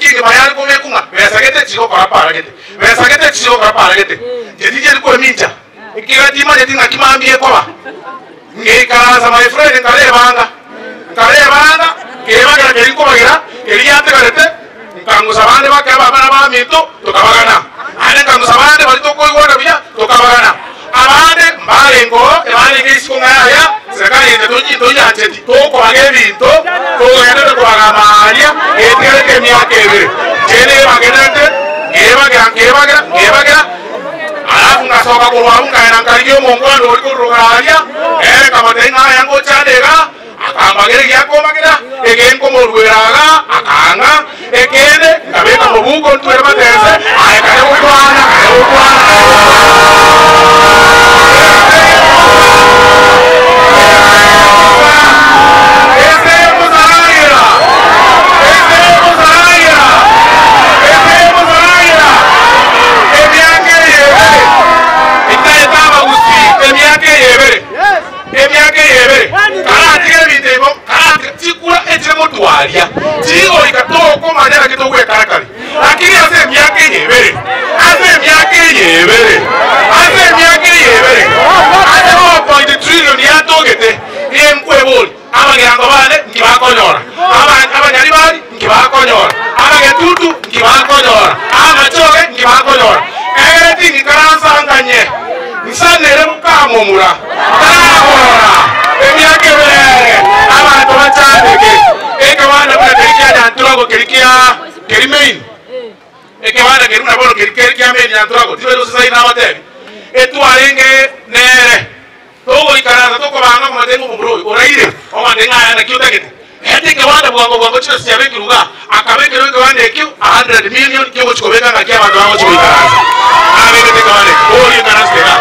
engima yare kobekwa ng'a besa gete chigokora para gete, besa gete chigokora para gete. Inche tincheti kwemincha, ekiagera timanyeti ng'aki mambia ekoba. Ngeikaransa my friend nkarebanga, nkarebanga, nkebagera keria nkobagera, keria giatigarete, nkangusa abande bake abamura baminto, tokabagana. Naende nkangusa abande baria tokoigwana buya, tokabagana. Abande mbarenge oo, ebarenge isiko ng'a yaya, serikali eye toyi toyiancheti, tokobaga ebinto, togenderete kobaga amaaria, getigarete emiaka ebere. Inche nebagerete, nkebagera, nkebagera, nkebagera, alafu ngasoka korwa abwo nkaenda nkarigia omongwana oria korwa rogoro aria, nere nkamotebia ng'a aya ngocha ande igaa, Akambagera egiakombagera, egenkomoruera iga, akang'a, ekende nkabeka mobuko ntwere matese, aye kare gokwana, kare gokwana, kare Emiaka eye ebere karatige ebinto ebi karatige chikura echire motwaria chigoika tokomanya naki togwekarakari lakini ase emiaka eye ebere ase emiaka eye ebere ase emiaka eye ebere ase 4.3 trillion yatogete ninkwebori abagirango bane nki bakonyora aba abanyaribari nki bakonyora abagetutu nki bakonyora amachoge nki bakonyora egere tingikaransa nganye nsanere bokamomura taragorora emiaka ebere abanto bachandeke ekebanda buna keri kia Nyanturago keri kia keri main ekebanda keri buna bono keri keri kia main Nyanturago tibari gose saini nabatebi etwarenge nere Togoikaransa tokobanga komanya ng'a omomura oyo oraire, omanye ng'a aya naki otagete. Reta ekebanda bwango bwango chibesa chiabekirwe igaa, akabekerwa ekebanda ekio a hundred million kiogochia kobeka ngaki abanto bagochia goikaransa. Abegete ekebanda ekio, boria oikaransete igaa.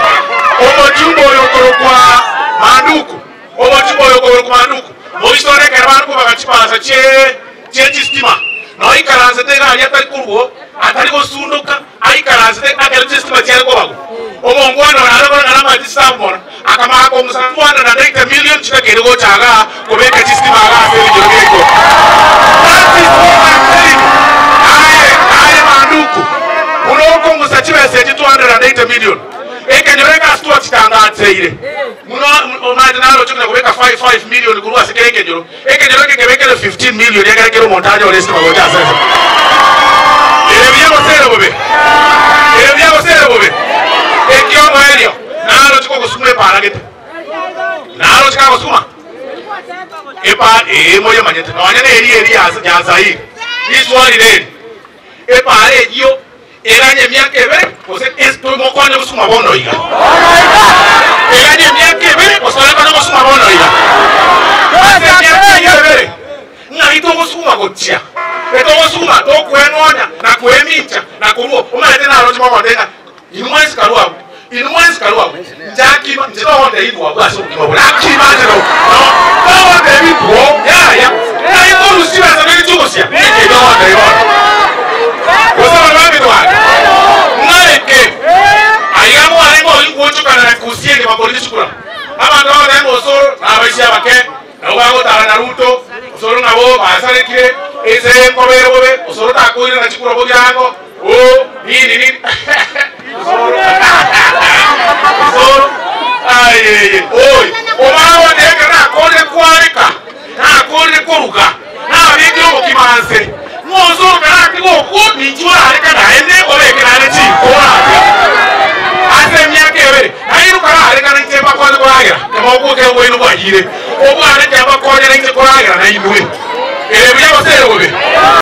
Omochumba oyo okorokwa Manduku, omochumba oyo okorokwa Manduku, moisore ekero bare kobaga chibasa chie chie chistima, noikaransete iga aria atari korwa oo, atari gosundoka, Aikaransete ekero chistima chiare kobagwa. Omongwana oyo are koreng'ana amachisabu mono, akamaka komusa 280 million chitakeire gocha igaa kobeka chistima igaa ase ebinyoro biaito. That is what I'm telling you. Aye, aye Manduku, buna okongusa chibesa echi 280 million, ekenyoro eke ase twachitanganseire, buna omanyete naroche konya kobeka 5 5 million korwa ase kera ekenyoro, Ekenyoro eke kebekere 15 million ekere kera omonto anyore esitima gocha ase ense. Ere buya gose ere bobe? Ere buya gose ere bobe? Ekiomoerio naroche kogosuma epaara gete. Naroche kagosuma epaara ee moyemanyete nonya neri eri ya ya Zaire. Riswali reri epaara eyio Eganye emiaka ebere, gose mokonye gosuma bono iga. Eganye emiaka ebere, gose orekane gosuma bono iga. Ase emiaka eyio ebere, ng'ai togosuma gochia? Etogosuma tokweng'onya na kwemincha na korua. Omanyete naroche mogote ng'a inwe mwensi karue abwo, inwe mwensi karue abwo. Inche akima, inche togotebi intwe abwo ase obogima bore. Akima inche no, no, togotebi intwe, yaya. Ng'ai korusia chibesa beri chiogosia? Ninki ekio ogotebi bono? Gose abanto baminto bande, ng'ai ki? Aiga mwarenge oyio gwochokana na kusia engima korigia chikura. Abanto bagoteba ng'a Osoro nabaisia abake, nabo bagotara na Ruto, Osoro nabo basarekire, ense eye nkobere bobe, Osoro takoirana chikura bogirango, oo, nini nini. Osoro, Osoro, ayeye, oi, omanye ekero nakorire kwareka, nakorire koruga. Nabekire obokima nse, ng'onso karatiga okwo, ninche orareke naende obeke naende chinko oraria ase emiaka ebere. Nainwe karareka nainche mbakonye koragera, kemokwo ekero bwaino bwayire, obwane kiambakonya nainche koragera nainwe. Ere buya gose ere bobe?